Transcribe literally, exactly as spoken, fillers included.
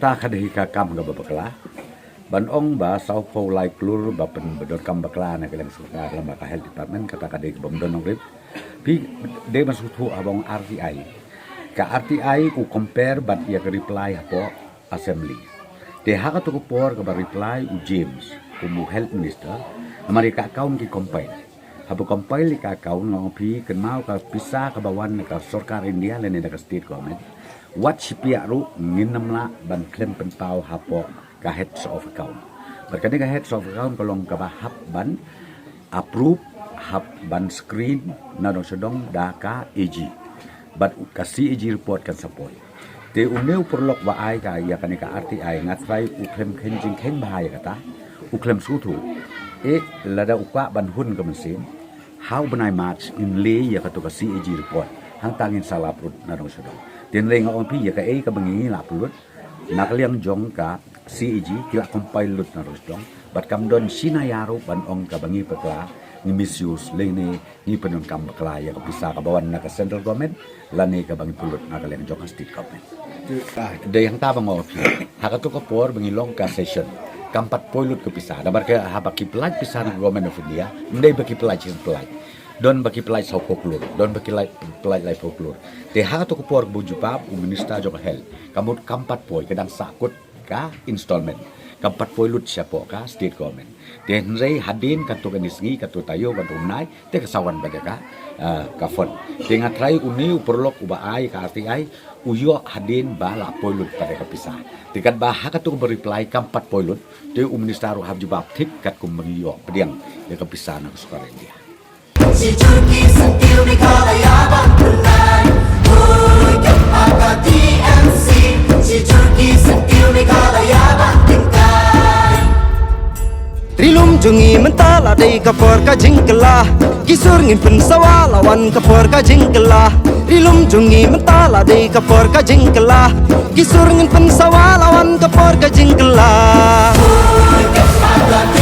Ta ka dei ka kam kaba bakla. Ban ong ba saw phew lai klur ba pynbdor kam bakla na ka liang sorkar lem bad ka health department, kata ka dei kaba ym don nongrim. Phi dei ban sngewthuh haba ong R T I. Ka R T I u compare bad ïa ka reply hapoh assembly. Te ha katu ka por kaba reply u James kum u health minister, namar ïa ka account ki compile. Haba compile ïa ka account, nga ong phi, kynmaw ka pisa kaba wan na ka sorkar India lane na ka state government, wat shiphiah ruh ngin ym lah ban khlem pynpaw hapoh ka heads of account. Bad kane ka heads of account ka long kaba hap ban approve, hap ban screen na dong sha dong da ka A G. Bad ka C A G report kan sa poi. Te une u paralok ba ai ka ïa kane ka R T I, nga trai u khlem kheiñ jingkheiñ bha ïa kata, u khlem sngewthuh. Eh, lada u kwah ban hun ka mynsiem, ha u bnai March ngin leh ïa katu ka C A G report, hangta ngin sa la pynlut na dong sha dong. Te hynrei nga ong phi, ïa kaei kaba ngi la pynlut na ka liang jong ka C A G, ki la compile lut na dong sha dong. Bad kam don shi na ïa ruh ban ong kaba ngi bakla, ngi misuse, lane ngi pyndonkam bakla ïa ka pisa kaba wan na ka central government lane kaba ngi pynlut na ka liang jong ka state government. Dei hangta ba nga ong phi, ha katu ka por ba ngi long ka session, kam pat poi lut ka pisa. Namar ka haba ki pynlait pisa na ka Government of India, ym dei ba ki pynlait, ki pynlait. Don ba ki pynlait saw phew klur, don ba ki lait, pynlait lai phew klur. Te ha katu ka por kaba u jubab u minister jong ka health, ka mut kam pat poi, ka dang sahkut ka installment. Kam pat poi lut shapoh ka state government. Te hynrei hadien katto katne sngi, katto taïew, katto bnai, te ka sa wan pat ïa ka, ah, ka fund. Te nga trai une u paralok uba ai ka R T I, u ïoh hadien ba la poi lut pat ïa ka pisa. Te katba ha katto kaba reply kam pat poi lut, te u minister ruh u hap jubab thik katkum ba ngi ïoh pdiang ïa ka pisa na ka sorkar India. Shi jur ki syntiew Meghalaya ban pynlait. Hoi, kynmaw ka T M C. Shi jur ki syntiew Meghalaya ban pynlait. Ri lum jong ngi mynta la dei ka por ka jingkylla. Ki sur ngin pynsawa la wan ka por ka jingkylla. Ri lum jong ngi mynta la dei ka por ka jingkylla. Ki sur ngin pynsawa la wan ka por ka jingkylla. Hoi, kynmaw ka T